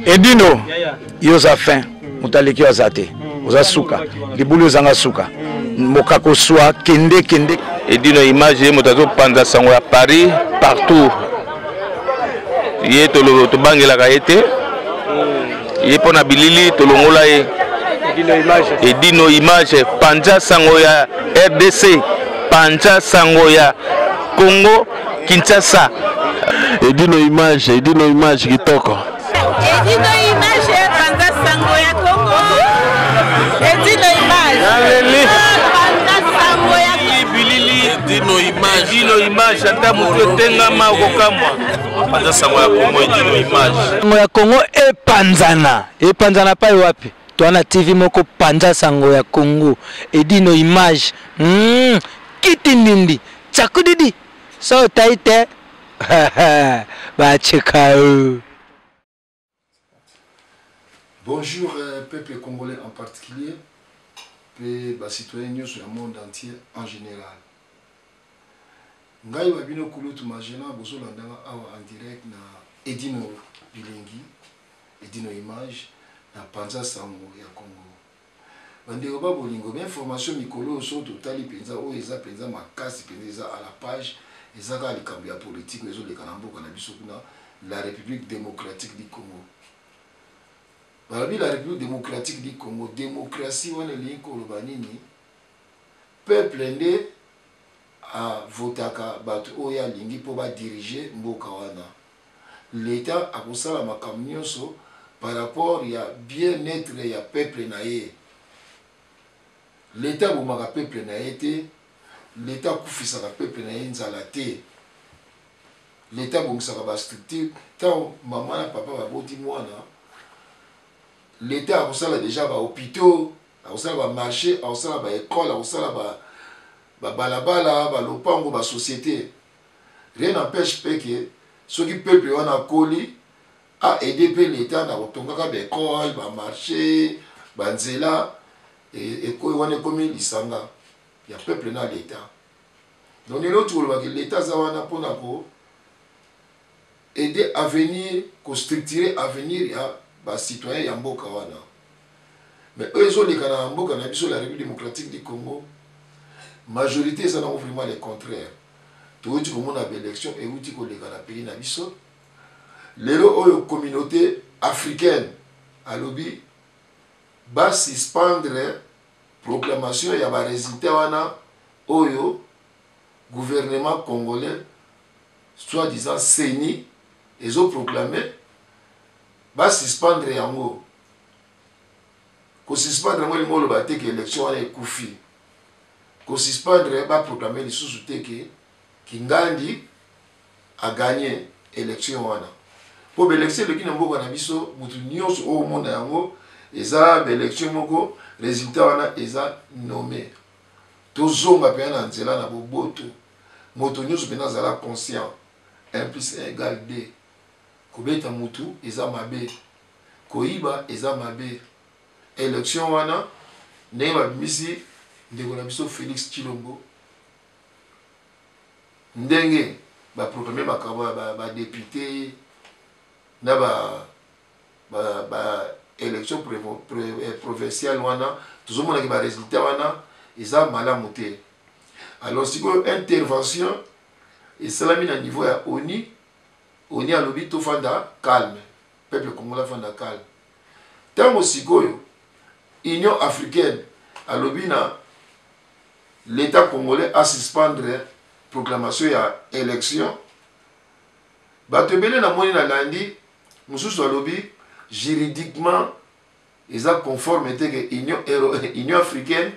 Edino, yo oza fin, moto aleki yo aza te, oza suka, libulu ezanga suka, mokako swa kende kende. Edino image ye moto azopanza sango ya Paris partout, ye tobangelaka ye te, ye mpo na bilili tolongola ye. Edino image panza sango ya RDC, panza sango ya Congo Kinshasa. Edino image, Edino image kitoko. Edino image panza sango ya Congo. Edino image. Naleli. Panza sango ya bilili Edino image. Edino image ata moto etengama okokamwa. Panza sango ya Congo Edino image. Sango ya Congo epanzana. Epanzana pai wapi? Toi na TV moko panza sango ya Congo. Edino image. Kiti ndindi. Tsakudidi. So tai te. Bacheka yo. Bonjour euh, peuple congolais en particulier mpe bacitoyen nyonso ya monde entier en général. Ngai wa bino kulutu Magellan bozolandanga awa en direct na Edino Bilengi, Edino Image na Panza Sango ya Congo. Bandeko ba bolingo, ba information mikolo oyo soki totali mpenza oyo eza mpenza makasi mpenza eza à la page, eza kaka likambo ya politique oyo ezoleka na mboka na biso kuna la République démocratique du Congo. Balobi la République démocratique du Congo, démocratie wana elingi koloba nini? Peuple nde avotaka bato oyo alingi mpo ba diriger mboka wana. L'Etat akosala makambo nyonso par rapport ya bien-etre ya peuple na ye. L'Etat abomaka peuple na ye te, l'Etat akufisaka peuple na ye nzala te. L'Etat abongisaka ba structure ntango mama na papa baboti mwana, l'Etat akosala dejà ba hôpitaux, akosala ba marché, akosala ba école, akosala ba balabala, ba lopango, ba société. Rien n'empêche pe que soki peuple wana akoli a aider pe l'Etat na kotongaka ba école, ba marché, ba nzela, ekoyi wana ekomi lisanga ya peuple na l'Etat. Donc lelo tokoloba ke l'Etat aza wana mpona ko aider avenir, ko structurer avenir ya ba citoyens ya mboka wana. Mais oyo ezoleka na mboka na biso la République démocratique du Congo, majorité eza nango vraiment le contraire. Towuti komona ba élection ewuti koleka na pays na biso. Lelo oyo communauté africaine alobi ba suspendre proclamation ya ba résultats wana oyo gouvernement congolais soi-disant CENI ezo proclamer, ba suspendre yango. Ko suspendre yango elingi oloba te ke élection wana ekufi. Ko suspendre ba proclamer lisusu te ke Kingandi a gagné élection wana. Po ba élection eleki na mboka na biso, mutu nyonso oyo omona yango eza ba élection moko résultat wana eza nommé. Tozonga mpenza na nzela na boboto, moto nyonso mpenza azala conscient. 1 plus 1 égale 2. Kobeta mutu eza mabe, koyiba eza mabe. Élection wana ndenge babimisi ndeko na biso Félix Tshilombo, ndenge ba proclamer makambo ya ba député na ba élection provinciale wana, tozomona ke ba résultat wana eza malamu te. Alors sikoyo intervention esalami na niveau ya ONU. ONU alobi tofanda calme, peuple congolais afanda calme. Tango sikoyo Union africaine alobi na l'État congolais a suspendre proclamation ya élection, bato ebele namoni nalandi mosusu alobi juridiquement eza conforme te ke Union africaine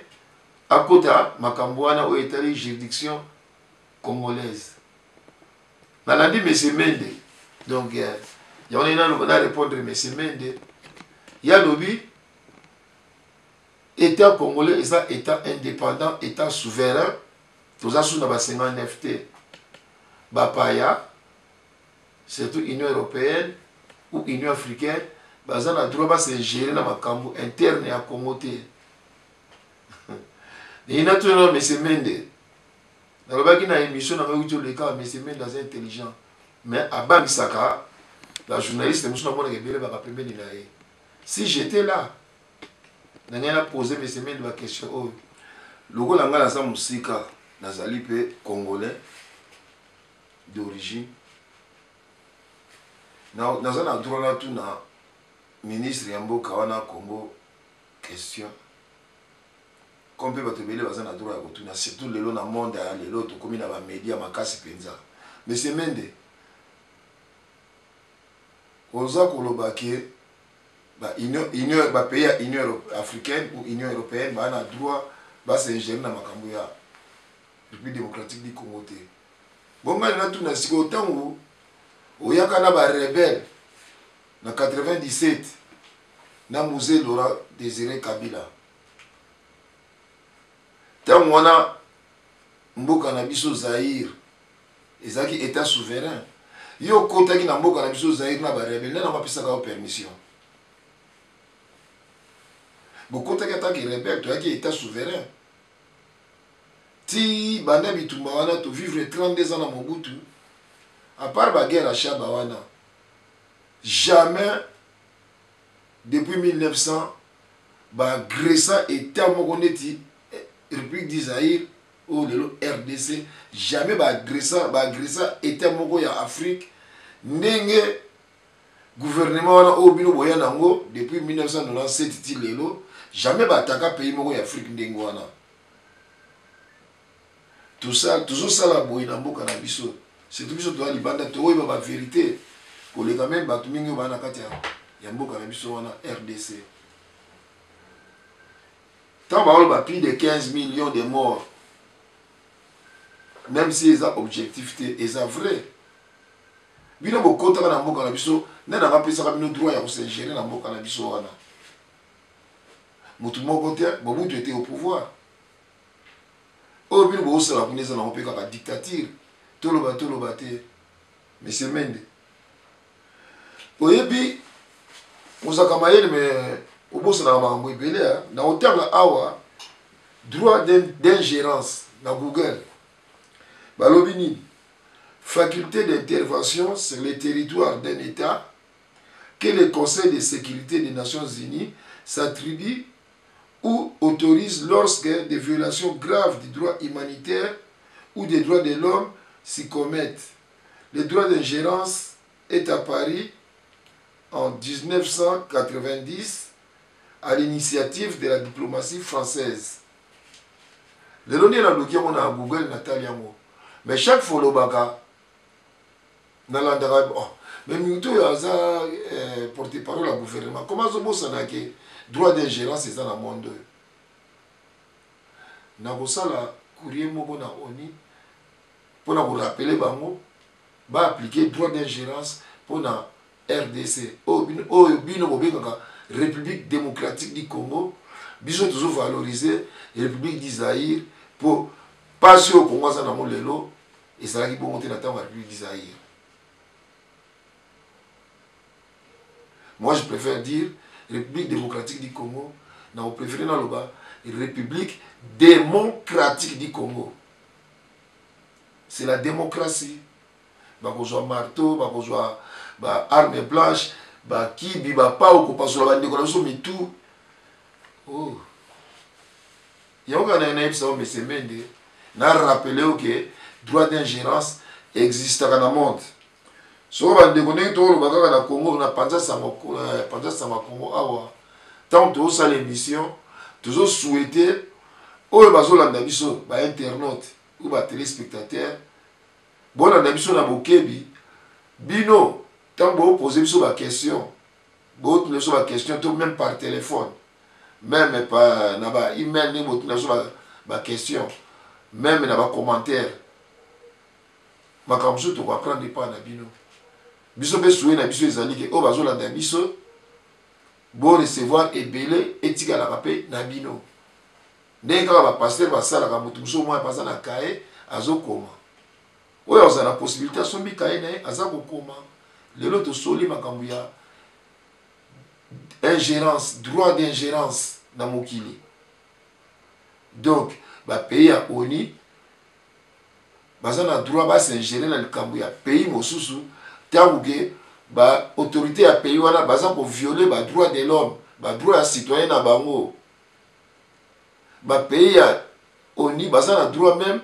akota makambo wana oyo etali juridiction congolaise. Nalandi Monsieur Mende, donc yango ndenge naloba na répondre Monsieur Mende, ye alobi État congolais eza État indépendant, État souverain, toza sous na ba 59 te. Bapaya, surtout Union européenne ou Union africaine, baza na droit ba s'ingérer na makambo interne ya Congo te. Ndenge natuna na Monsieur Mende, nalobaki na émission na ngai euti oleka, Monsieur Mende aza intelligent, mais abangisaka Bajournaliste mosusu namonaka ebele baka pembeni na ye. Si j'étais là, na ngai na pose monsieur Mende baquestion oyo. Lokola ngai naza mosika, nazali mpe congolais d'origine, naza na droit natuna ministre ya mboka wana Congo question, comme mpe bato ebele baza na droit ya kotuna, surtout lelo na monde ya lelo tokomi na bamedia makasi mpenza. Monsieur Mende, oza koloba ke ba union, union, ba pays ya Union africaine ou Union européenne baa na droit bas'ingérer na makambo ya République démocratique du Congo te. Bongo ngai natuna sikoyo, ntango oyaka na barebelle na 97 na Mzee Laurent Désiré Kabila, ntango wana mboka na biso Zaïre ezalaki état souverain, yo okotaki na mboka na biso Zaïre na barebelle, nani yango apesaka yo permission? Bokotaki ataki rebelle, toyaki état souverain ti banda bitumba wana, tovivre 32 ans na Mobutu. À part baguerre ya Shaba wana, jamais depuis 1900 baagressa état moko neti République du Zaïre oyo lelo RDC. Jamais baagressa état moko ya Afrique ndenge gouvernement wana oyo bino boya nango depuis 1997 ti lelo. Jamais baataka pays moko ya Afrique ndenge wana. Tozosala boye na mboka na biso, surtout biso toza libanda, toyeba bavérité koleka même bato mingi oyo baa na kati ya mboka na biso wana RDC. Ntango baoloba plus de 15 millions de morts, même si eza objectif te, eza vrai. Bino bokotaka na mboka na biso, nde nanga apesaka bino droit ya kos'ingérer na mboka na biso wana? Motu moko te. Mobutu était au pouvoir. Oyo bino bozosala kuna eza nango mpe kaka dictature. Toloba, toloba te. Monsieur Mende, oyebi ozalaka mayele, mais obosanaka makambo ebele. Na otanga awa droit d'ingérence na Google, balobi nini? Faculté d'intervention sur le territoire d'un État que le Conseil de sécurité des Nations Unies s'attribue ou autorise lorsque des violations graves du droit humanitaire ou des droits de l'homme s'y commettent. Le droit d'ingérence est apparu en 1990 à l'initiative de la diplomatie française. Lelo nde naluki yango na Google, natali yango, mais chaque fois olobaka, nalandaka. Oh, mais moto oyo aza porte parole ya gouvernement, comment azobosana ke droit d'ingérence eza na monde oyo? Nakosala courrier moko na ONU mpona korappeler bango baappliquer droit d'ingérence mpona RDC oyo bino bobengaka République démocratique du Congo. Biso tozovaloriser République du Zaïre, mpo mpasi oyo Congo aza nango lelo ezalaki bongo te na ntango ya République du Zaïre. Moi, je préfère dire République démocratique du Congo. Na préféré naloba République démocratique du Congo. C'est la démocratie. Bakozwa marteau, bakozwa baarme blanche, bakibi, bapao, kopasola bandeko na biso mitu. Oh. Yango kaka nayebisa yo, monsieur Mende, na rappeler yo ke droit d'ingérence existaka na monde. Soko bandeko, ndenge tokoloba kaka na Congo, na panza sango, panza sango ya Congo awa, ntango tozosala émission, tozosouhaite oyo bazolanda biso, bainternaute ou batéléspectateur, bolanda biso na bokebi. Bino ntango boopose biso baquestion, botuna biso baquestion, to même par téléphone, même pa, na ba email, ndenge botuna biso baquestion, même na bacommentaire, makambo mosusu tokoapprendre epai na bino. Biso mpe souhait na biso ezali ke oyo bazolanda biso borecevoir ebele, etikalaka mpe na bino, ndenge kaka bapasteur basalaka. Moto mosusu mwa aza na kaye, azokoma. Oyo azala na possibilité, asombi kaye na ye, aza kokoma. Lelo tosoli makambo ya ingérence, droit d'ingérence na mokili. Donc bapays ya ONU baza na droit bas'ingérer na likambo ya pays mosusu ntango ke Ba autorités ya pays wana baza ko violer ba droits de l'homme, ba droits ya citoyen na bango. Ba pays ya ONU baza na droit même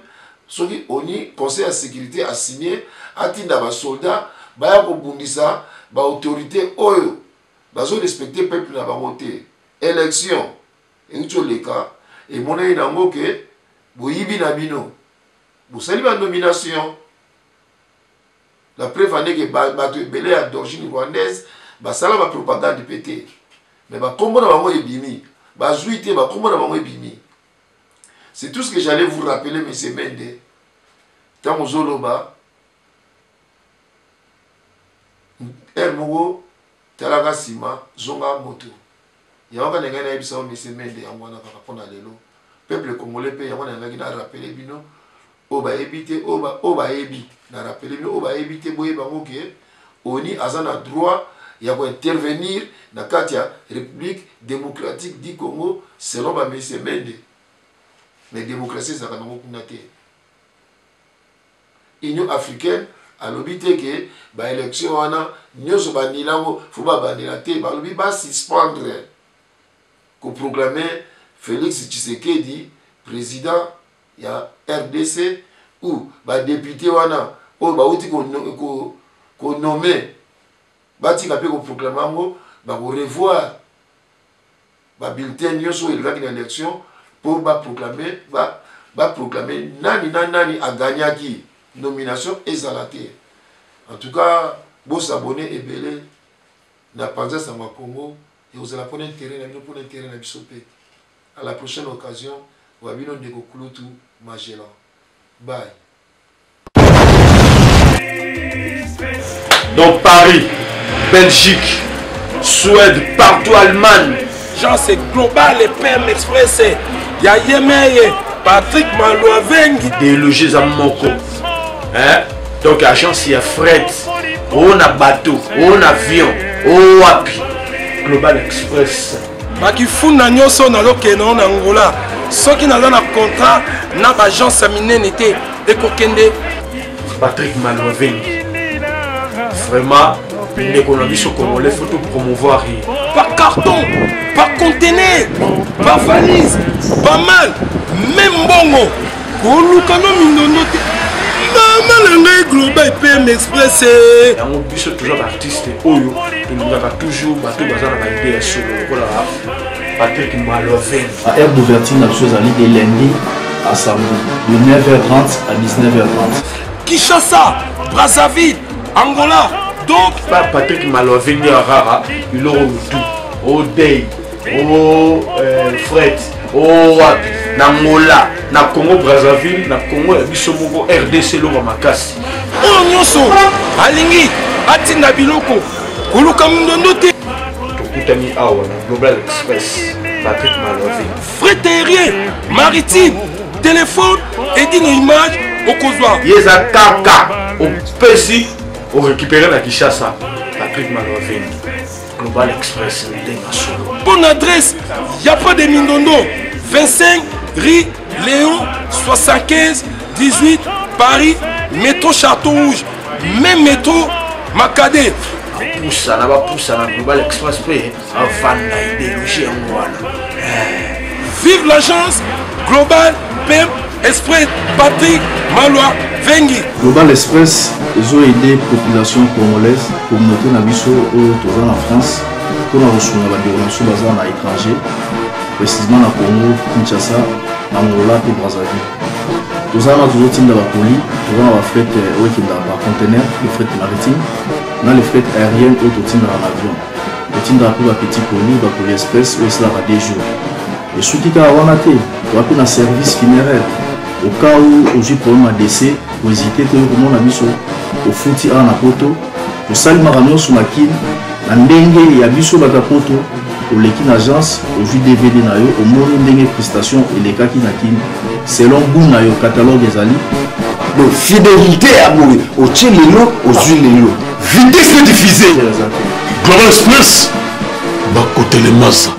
soki ONU conseil ya sécurité a signé atinda ba soldats baya kobundisa ba autorités oyo bazo respecter peuple na bango te. Élection euti oleka emonani nango ke boyibi na bino bosali ba nomination. La preuve en est que bato ebele ya d'origine rwandaise basala ba propagande pe te. Mais ba kombo na bango ebimi. Bazui te ba kombo na bango ebimi. C'est tout ce que j'allais vous rappeler monsieur Mende. Tango ozoloba heure moko talaka nsima zonga moto yango kaka ngai nayebisa yo monsieur Mende yango wana kaka mpo na lelo peuple congolais mpe yango nalingaki na rappeler bino oyo bayebi te oyo bayebi na rappeler bino oyo bayebi te boyeba yango ke ONU aza na droit ya kointervenir na kati ya République démocratique du Congo selon ba monsieur Mende. Mais démocratie ezalaka nango kuna te. Union africaine alobi te ke ba élection wana nyonso banila yango fo babandela te, balobi ba suspendre koproclame Félix Tshisekedi président ya rdc ou ba depute wana oyo bauti konome batika mpe koproclame yango, bakorevoir ba bulletin nyonso oyo elekaki na élection mpo baproclame baproclame nani na nani agagnaki nomination ezala te. En tout cas bosabone ebele na Panza Sango ya Congo, ekozala mpona intérêt na bino, mpona intérêt na biso mpe. À la prochaine occasion, wa bino ndeko Kulutu Magellan. Bye. Dans Paris, Belgique, Suède, partout, Allemagne. Jean, c'est global et PM Express. Ya Yemeye, Patrick Malouavengi. Idéologie za moko. Hein? Donc agence ya fret, on a bateau, on avion, on wapi. Global Express. Bakifunda nyonso nazokende na Angola soki naza na contrat na baagence ya minene te ekokende. Patrick Malouavengi vraiment ndeko na biso congolais faut to promouvoir ye par carton, par conteneur, par valise, pas mal même mbongo koluka no mindondo te. Mama na ngai Global PM Express. Yango biso toujours baartiste oyo tolingaka toujours bato baza na baide ya solo lokola Patrick Maloven. Heure d'ouverture na biso ezali de lundi à samedi de 9h30 à 19h30. Kinshasa, Brazzaville, Angola. Donc pa Patrick Maloven ya rara biloko mutu odei o fret o wapi na Angola, na Congo Brazzaville, na Congo ya biso moko RDC eloko makasi. Oyo nyonso alingi atinda biloko koluka mindondo te. Tokutani awa na Global Express, Patrick Maloven. Fret aérien, maritime, téléphone, edino image okozwa. Ye eza kaka opesi orécupéré na Kinshasa. Patrick Maloven, Global Express ndenge solo. Bonne adresse, y a pas de mindondo. 25 rue Léon 75 18 Paris, métro Château Rouge, même métro Makadé. Bapusana, bapusana Global Express mpe avanda idéologie yango wana. Vive l'agence Global PM Express Patrick Malwa Vengi. Global Express ezo aider population congolaise, communauté na biso oyo toza na France mpona kosunga bandeko na biso baza na étranger, précisément na Congo, Kinshasa, Angola mpe Brazzaville. Toza na tozotinda bacolis, toza na bafret oyo ekendaka par conteneur, le fret maritime na le fret aérien oyo totindaka na avion. Totindaka mpe bapetit colis, bacolis express oyo esalaka 2 jours. Esuki kaka wana te, toza mpe na service funéraire. Au cas où ozwi problème ya décès, kohésite te, oyo komona biso ofuti awa na poto, tosalimaka nyonso na kine na ndenge ya biso bato ya poto. Oleki na agence, ozwi DVD na yo, omoni ndenge prestation elekaki na kine selon goût na yo, catalogue ezali. Donc fidélité ya boye, otie lelo, ozwi lelo, vitesse diffusée. Global Express bakotelemasa.